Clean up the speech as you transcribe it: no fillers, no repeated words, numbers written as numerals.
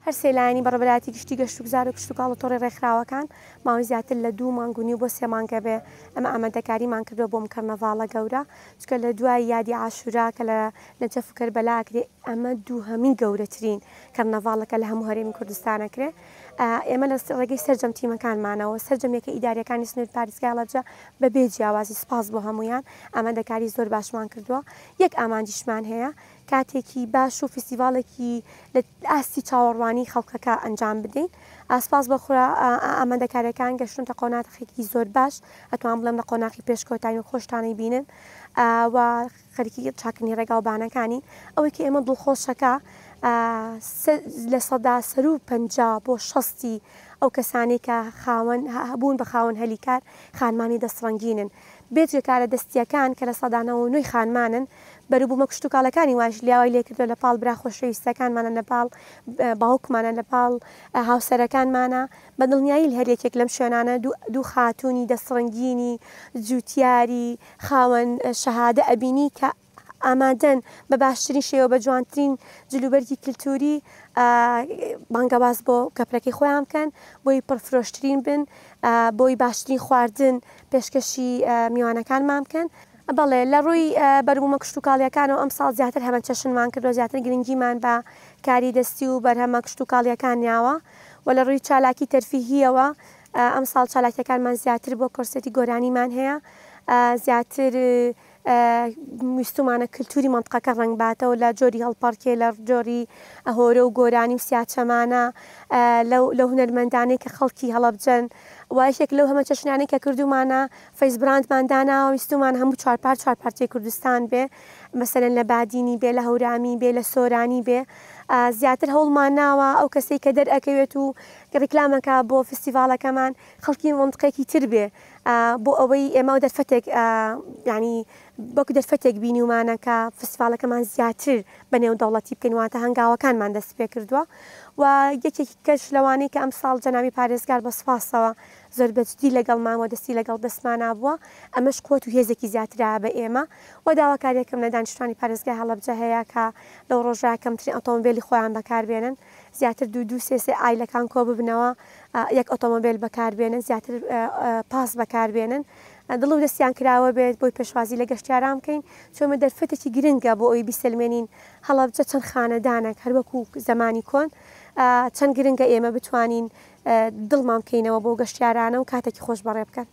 هەر سێ لایەنی بەڕێوەبەرایەتی گشتی گەشتوگوزار و کشتوکاڵ و تۆڕی ڕێکخراوەکان ماوەی زیاتر لە دوو مانگ و نیو بۆ سێ مانگە بێ ئەمە ئامادەکاریمان کردووە بۆ ئەم کەرنەڤاڵە گەورە چونکە لە دوای یادی عاشورا کە لە نەجەف و کەربەلا ئەکرێ ئەمە دووهەمین گەورەترین کەرنەڤاڵە کە لە هەموو هەرێمی کوردستان ئەکرێ ئێمە لە ڕێگەی سەرجەم تیمەکانمانەوە سەرجەم یەکە ئیداریەکانی سنوور پارێزگای هەڵەبجە بە بێ جیاوازی سوپاس بۆ هەموویان ئامادەکاری زۆر باشمان کردووە یەک ئامانجیشمان هەیە کاتێکی باش و فیستیڤاڵێکی لە ئاستی چاوەڕوانی خەڵکەکە ئەنجام بدەین. سپاس بۆ خودا ئامادەکاریەکان گەشتونتە قۆناخێکی زۆر باش ئەتوانم بڵێم لە قۆناخی پێش کۆتایین و خۆشتان ئەیبینن و خەریکی چاکردنی ڕێگا و بانەکانین. ئەوەی کە ئێمە دڵخۆشەکە 50% بۆ 60ی ئەو کەسانەی کە خاوەن بوون بە خاوەن هەلی کار خانمانی دەستڕەنگینن. بێجگە کارە دەستییەکان کە 99% ی خانمانن، بەروبوومە کشتوکاڵەکانی وایش لیاوای لێکردووە لە پاڵ برا خۆشەویستەکانمانە، لە پاڵ باوکمانە، لە پاڵ هاوسەرەکانمانە، بە دڵنیایی هەر یەکێک لەم شوێنانە دوو خاتوونی دەستڕەنگینی جووتیاری خاوەن شەهادە ئەبینی کە ئامادەن بە باشترین شێوە بە جوانترین جلوبەرگی کلتوری بانگەواز بۆ کەپرەکەی خۆیان بکەن، بۆی پڕفرۆشترین بن، بۆی باشترین خواردن پێشکەشی میوانەکانمان بکەن. بەڵێ، لە ڕووی بەروبوومە کشتوکاڵییەکانەوە ئەمساڵ زیاتر هەمەچەشنمان کردووە، زیاتر گرنگیمان بە کاری دەستی و بەرهەمە کشتوکاڵییەکان یاوە و لە ڕووی چالاکی تەرفیهییەوە ئەمساڵ چالاکییەکانمان زیاتر بۆ کۆنسێرتی گۆرانیمان هەیە، زیاتر ویستومانە کلتوری مەنتقەکە ڕەنگ باتەوە لە جۆری هەڵپەڕکێ لە جۆری هۆرە و گۆرانی و سیاچەمانە لەو هونەرمەندانەی کە خەڵکی هەڵەبجەن و یەکێک لەو هەمەچەشنانەی کە کردوومانە فەیس براندمان داناوە ویستومان هەموو چوارپار چوار پارچەی کوردستان بێ مەسەلەن لە بادینی بێ لە هەورامی بێ لە سۆرانی بێ زیاتر هەوڵمان ناوە ئەو کەسەی کە دەرئەکەوێت و ڕیکلامەکە بۆ فستیڤاڵەکەمان خەڵکی مەنتقێکی تر بێ بۆ ئەوەی ئێمە دەرفەتێک یانی وەک دەرفەتێک بینیومانە کە فستیڤاڵەکەمان زیاتر بە نێودەوڵەتی بکەین واتە هەنگاوەکانمان دەست پێ کردووە و یەکێکی کەش لەوانەی کە ئەمساڵ جەنابی پارێزگار بە سوپاسەوە زۆر بە جدی لەگەڵمان و دەستی لەگەڵ دەستمانا بووە ئەمەش قوت و هێزێکی زیاترە بە ئێمە و داواکاریەکەم لە دانیشتوانی پارێزگای هەڵەبجە هەیە کە لەو ڕۆژە کەمترین ئۆتۆمبێلی خۆیان بەکاربێنن زیاتر دوو دوو سێ سێ عایلەکان کۆببنەوە یەک ئۆتۆمۆبێل بەکاربێنن زیاتر پاس بەکاربێنن دڵ و دەستیان کراوە بێت بۆی پێشوازی لە گەشتیاران بکەین چۆمە دەرفەتێکی گرنگە بۆ ئەوی بیسەلمێنین هەڵەبجە چەند خانەدانێک هەروەکو زەمانی کۆن چەند گرنگە ئێمە بتوانین دڵمان بکەینەوە بۆ گەشتیارانە و کاتێکی خۆش بەڕێ بکەن.